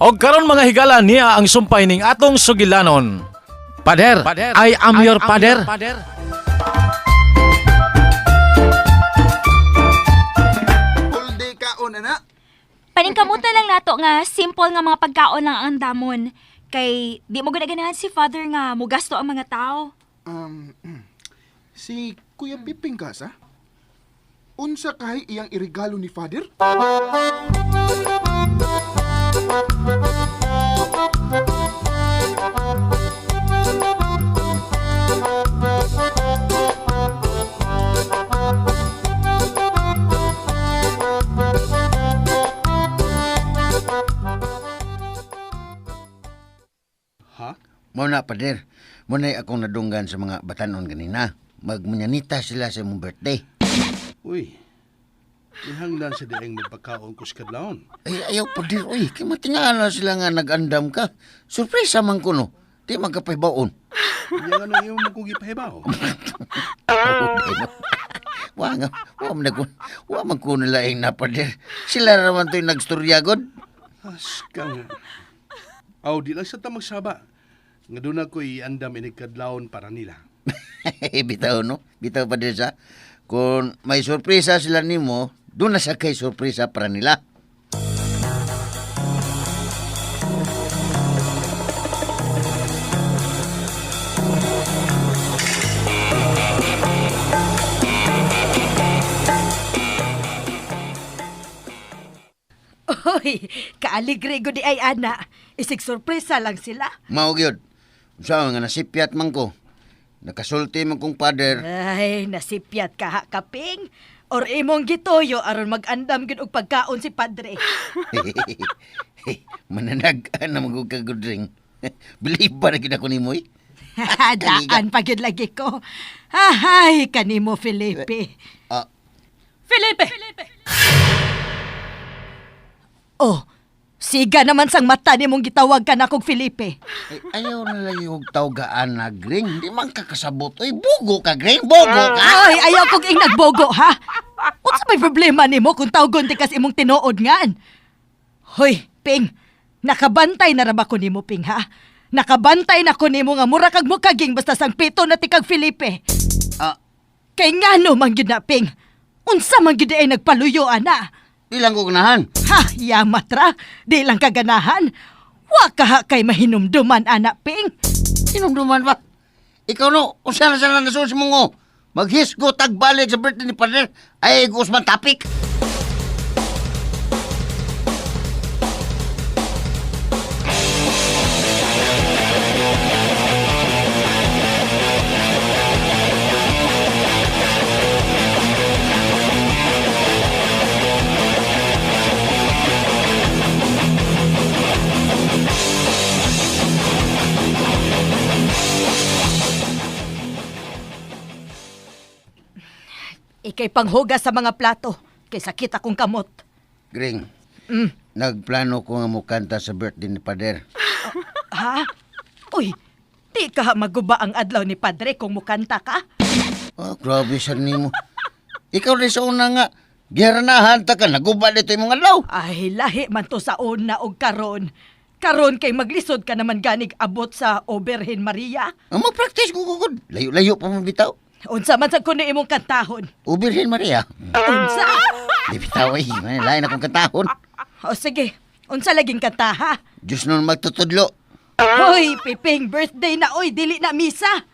Og karon mga higala niya ang sumpay ning atong sugilanon. Pader, I am your pader. All day kaon, ana. Paningkamot na lang nato nga simple nga mga pagkaon lang ang andamon. Kay di mo ganahan si father nga mugasto ang mga tao. Um, si Kuya Piping kasa? Unsa kahay iyang irigalo ni Father? Ha? Mo na, pader. Mo na akong nadunggan sa mga batanon ganina. Magmanyanita sila sa imong birthday. Uy. Ihanglan sa dieng may pagkaon ko sa kadlawon. Ay, ayaw, pader. Uy, kay matingaan na sila nga nag-andam ka. Surpresa man ko, no. Di man ka pahibaon. Yang ano yung mong gipahibaw? Wa nga, wa man ko, wa man ko nila na, pader. Sila raman to'y nagstorya, god. Askang. Aw, di lang sa ta magsaba. Nga doon ako iandam inig kadlawon para nila. Bitaw, no? Bitaw, pader, sa. Kung may sorpresa sila nimo, doon na sa kay sorpresa para nila. Uy, kaaligre gud di ay ana. Isig sorpresa lang sila. Mao gyud. Unsa nga nasipyat man ko. Nakasulti man kong pader. Ay, nasipyat ka ha, kaping. Or imong gituyo aron mag-andam gid og pagkaon si padre. Mananagaan na magug ka good ring. Believe ba na gid ako nimo eh? Daan pa gid lagi ko. Ahay, kanimo Felipe. Ah, Felipe! Oh, siga naman sang mata nimong gitawag ka na kog Felipe. ay, ayaw na lang yung tawgaan na green. Di man kakasabot. Uy, bugo ka, green. Bugo ka! Ay, ayaw kog ing nagbogo, ha? Unsa may problema nimo kung tawgon ti kas imong tinuod ngan? Hoy, Ping, nakabantay na ra ba ko nimo, Ping, ha? Nakabantay na ko nimo nga mura kag mukaging basta sang pito na ti kag Felipe. Ah, Kay ngano man gyud na, Ping? Unsa man gyud ay nagpaluyo ana? di lang ko ganahan. Ha, yamat ra. Di lang kaganahan. Wa ka ha kay mahinumduman ana, Ping. Sinumduman ba? Ikaw no, unsa na sana nasusi mo ngo? Maghisgo tagbalik sa birthday ni pader. Ay, gusman topic. Ikay panghugas sa mga plato kay sakit akong kamot. Gring, nagplano ko nga mukanta sa birthday ni pader. Ha? Uy, di ka maguba ang adlaw ni Padre kung mukanta ka. Oh, grabe sir nimo. Ikaw rin sa una nga, giharanahan ta ka, naguba dito imong adlaw. Ay, lahi man to sa una og karon. Karon kay maglisod ka naman ganig abot sa Oberhin Maria. Ang mag-practice ko gugod. Layo-layo pa mo bitaw. Unsa man sa kuno imong kantahon? Ubirhin Maria. Unsa? Di bitaw ay, may lain akong kantahon. O sige, unsa laging kanta ha? Diyos nun magtutudlo. Hoy, Piping, birthday na oy, dili na misa.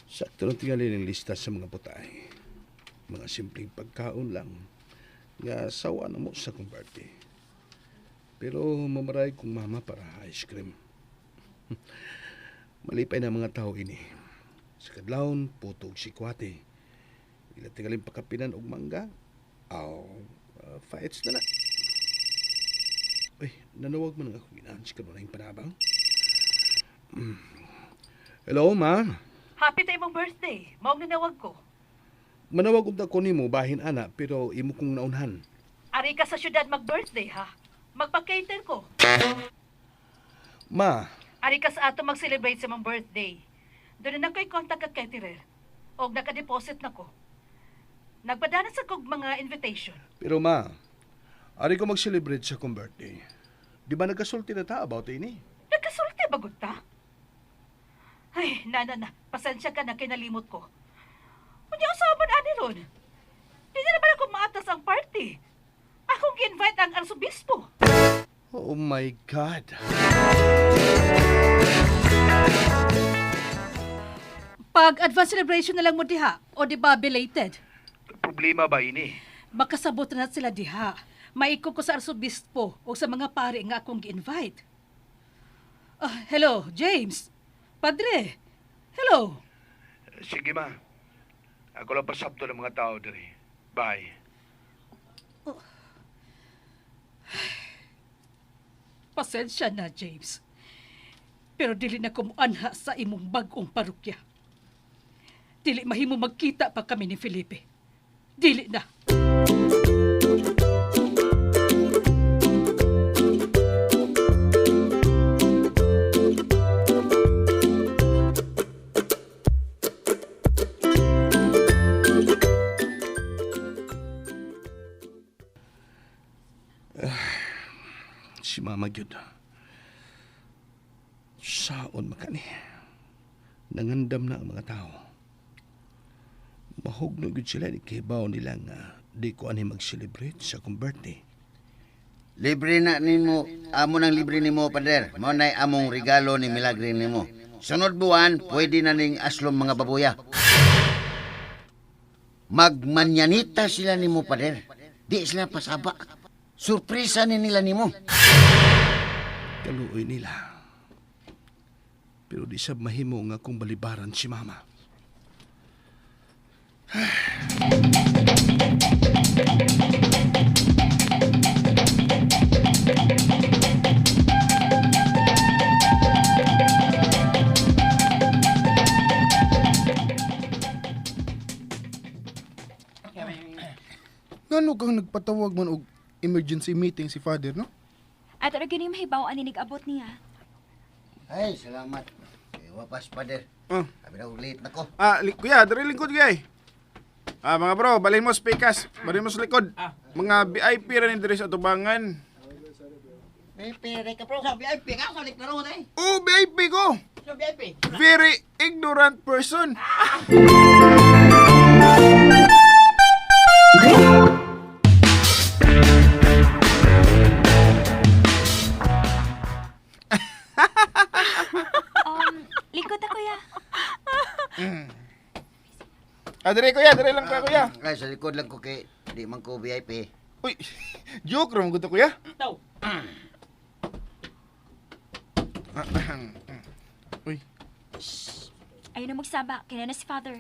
Sakto lang tingali ng lista sa mga putay. Mga simpleng pagkaon lang. Nga sawa na mo sa kong birthday. Pero mamaray kong mama para ice cream. Malipay na mga tao ini. Sa kadlawon, puto og sikwate. Ila tingaling pakapinan og mangga. Aw, fights na na. Uy, nanawag man ang ako ginahan sa kanunay panabang. Hello, ma. Happy ta imong birthday. Maong nanawag ko. Manawag unta ko nimo bahin ana pero imo kong naunhan. Ari ka sa syudad mag-birthday ha. Magpa-cater ko. Ma, Ari ka sa ato mag-celebrate sa imong birthday. Doon na ko'y contact kag caterer. Og naka-deposit na ko. Nagpadana sa kog mga invitation. Pero ma, ari ko mag-celebrate sa kong birthday. Di ba nagkasulti na ta about ini? Nagkasulti bagod ta? Ay, nana na. Pasensya ka na kinalimot ko. Unya usapan ani ron. Di na naman ako maatas ang party. Akong gi-invite ang arsobispo. Oh my God. Pag advance celebration na lang mo diha, o di ba belated? Problema ba ini? Makasabot na sila diha. Maiko ko sa arsobispo o sa mga pare nga akong gi-invite. Ah, hello, James. Padre. Hello. Sige ma. Ako lang pasabto ng mga tao diri. Bye. Pasensya na, James. Pero dili na kumuanha sa imong bag-ong parokya. Dili mahimo magkita pa kami ni Felipe. Dili na. Si Mama gyud. Saon makani. Nangandam na ang mga tao. Mahugno gyud sila ni kibaw nila nga di ko ani mag-celebrate sa akong birthday. Libre na nimo, amo nang libre nimo, pader. Mao nay among regalo ni Milagre nimo. Sunod buwan, pwede na ning aslom mga babuya. Magmanyanita sila nimo, pader. Di sila pasaba. Surpresa ni nila nimo. Kaluoy nila. Pero di sab mahimo nga akong balibaran si Mama. Ngano kang nagpatawag man og emergency meeting si Father, no? Ato ra gyud mahibaw ani nag-abot niya. Ay, salamat. Eh, wapas, pader. Ah. Sabi na, late na ko. Ah, kuya, diri lingkod kuya. Eh. Ah, mga bro, balhin mo speakers, balhin mo sa likod. Mga VIP ra ni diri sa tubangan. VIP ka, bro. Sa VIP ka, sa likod eh. Oh, VIP ko. Sa VIP. Very ignorant person. Likod na kuya. Ah, diri kuya, diri lang ka kuya. Ay, sa likod lang ko kay di man ko VIP. Uy, joke ra man gud to, kuya. Uy, Ayaw na magsaba, kaya na si Father.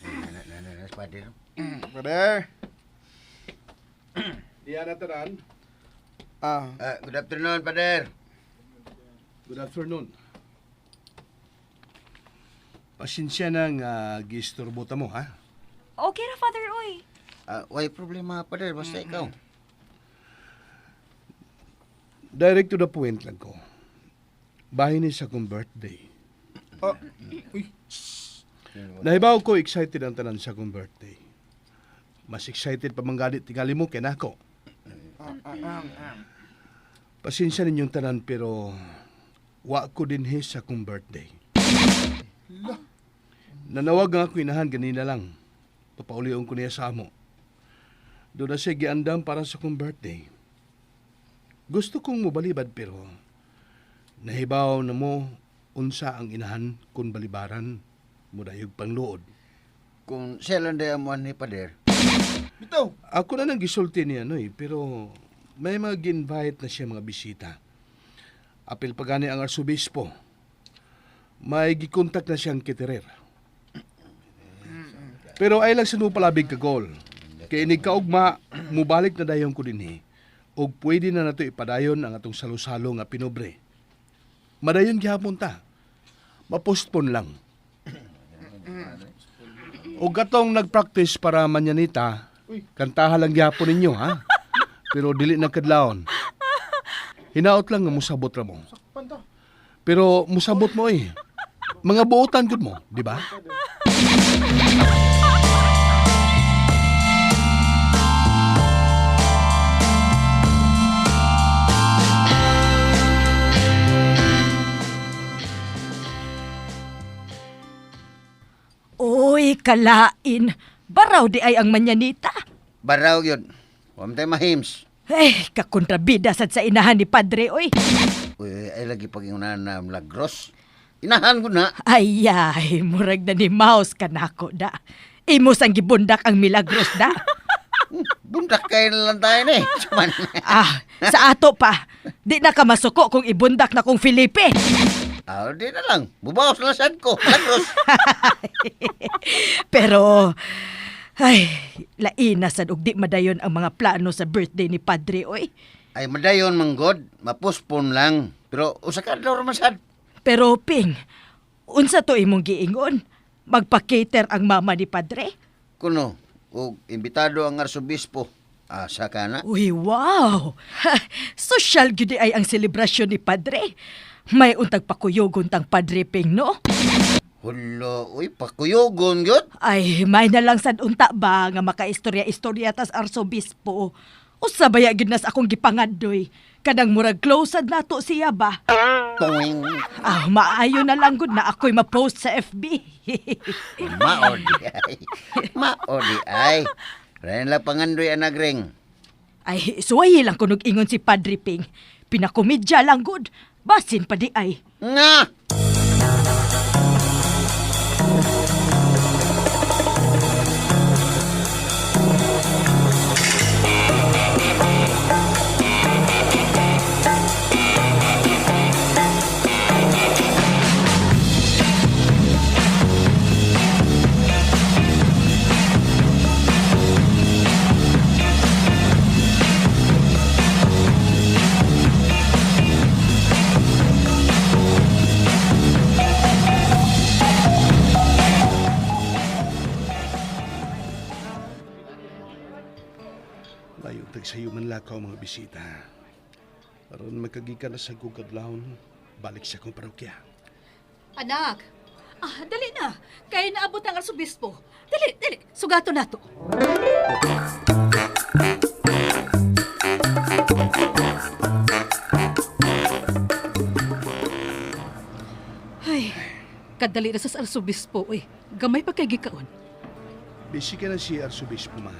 Na, na, na, pader. brother. Diyan na tanan. Ah, Ah, good afternoon, pader. Good afternoon. Pasensya na nga giisturbo ta mo, ha? Okay ra, Father, uy. Ah, way problema, pader. Basta ikaw. Direct to the point lang ko. Bahin ni sa akong birthday. oh, uy, Nahibaw ko excited ang tanan sa akong birthday. Mas excited pa manggalit tingali mo kay nako. Pasensya ninyong tanan pero wa ko dinhi sa akong birthday. Nanawag nga ako inahan ganina lang. Papaulion ko niya sa amo. Doon na siya giandam para sa akong birthday. Gusto kong mobalibad pero nahibaw na mo unsa ang inahan kun balibaran mudayog pangluod. Kung siya lang day amuan ni pader. bitaw. Ako na nang gisulti niya no eh, pero may mga gi-invite na siya mga bisita. Apil pa gani ang arsobispo. May gikontak na siyang kiterer. Pero ay lang sa palabig ka gol. Kay inig kaugma, mubalik na dayon ko dinhi. Og pwede na nato ipadayon ang atong salo-salo nga pinobre. Madayon gihapon ta. Mapostpone lang. O gatong nagpractice para manyanita, kantaha lang gihapon ninyo ha. Pero dili na kadlawon. Hinaot lang nga musabot ra mo. Pero musabot mo eh. Mga buotan gud mo, di ba? Uy, kalain. Baraw di ay ang manyanita. Baraw yun. Huwag tayo mahims. Eh, kakontrabida sad sa inahan ni Padre, oy. Uy, ay lagi pag na na lagros. Inahan ko na. Ay, ay, murag na ni Mouse kanako da. Imo sang gibundak ang milagros da. Bundak kayo na lang tayo ni. Saman. Ah, sa ato pa. Di na ka masuko kung ibundak na kong Felipe. Ah, di na lang. Bubawas na sad ko. Lagros. Pero, ay, laina sad og di madayon ang mga plano sa birthday ni Padre, oy. Ay, madayon manggod. Mapuspon lang. Pero usa ka adlaw ra man sad. Pero, Ping, unsa to imong giingon? Magpa-cater ang mama ni Padre? Kuno, og imbitado ang arsobispo. Asa ka na? Uy, wow! Social gyud ay ang selebrasyon ni Padre. May untag pakuyogon tang Padre Ping, no? Hulo, uy, pakuyogon gyud. Ay, may na lang sad unta ba nga makaistorya-istorya tas arsobispo. Usa baya gyud nas akong gipangadoy. Kanang murag close sad nato siya ba? Toing. Ah, maayo na lang gud na ako'y ma-post sa FB. Mao di ay. Mao di ay. Rain lang pangandoy anagring. Ay, suwayi lang kunog ingon si Padre Ping. Pinakomedya lang gud. Basin pa di ay. Nga! Layo tag sayo man lakaw mga bisita. Aron magkagikan na sa gugadlawon, balik sa akong parokya. Anak, ah, dali na. Kaya naabot ang arsobispo. Dali, dali. Sugato na to. Ay, kadali na sa arsobispo. Uy, gamay pa kay gikaon. Busy ka na si Arsobispo ma.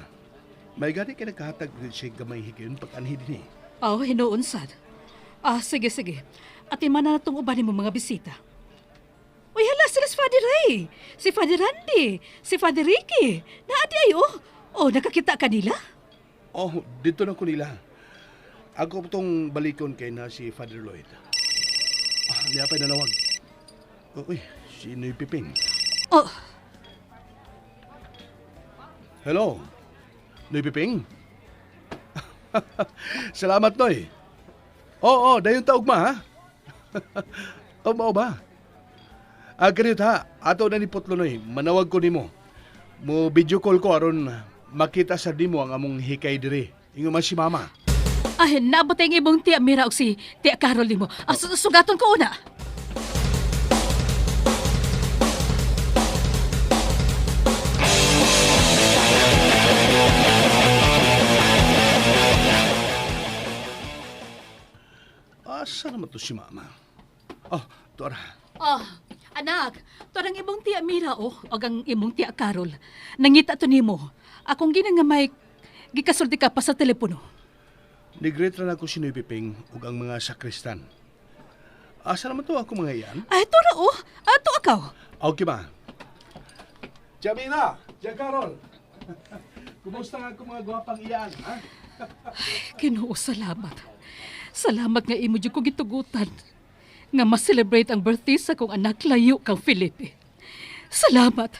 May gani ka nagkahatag siya gamay higayon pag anhi din eh. Aw, hinuon sad. Ah, sige, sige. At na natong uban mo mga bisita. Uy, hala, sila si Father Ray, si Father Randy, si Father Ricky. Naadi ay, oh. Oh, nakakita kanila? Oh, dito na ko nila. Ako tong balikon kay na si Father Lloyd. Ah, niya pa'y nanawag. Uy, si Noy Piping. Oh, Hello, Noy Piping? Salamat, Noy. Oo, oh, dayon taog ma, ha? O, mao ba? Ah, ganito ha, ato na ni Putlo, Noy. Manawag ko nimo. Mo video call ko aron makita sa dimo ang among hikay diri. Ingon man si mama. ay, naabot ang ibong tiya Mira og si tiya Carol nimo. Ah, sugaton ko una. Asa naman to si mama? Oh, tuara. Oh, anak, to ang imong tiya Mira oh, og ang imong tiya Carol. Nangita to nimo. Akong ginangamay gikasulti ka pa sa telepono. Nigret ra na ko si Noy Piping ug ang mga sakristan. Asa naman to ako mga iyan? Ay, to ra oh. Ato akaw. Okay ba? Jamina! Tia Carol! Kumusta nga ako mga gwapang iyan, ha? Ginoo, salamat. Salamat nga imo jud ko gitugutan nga ma-celebrate ang birthday sa kong anak layo kang Felipe. Salamat.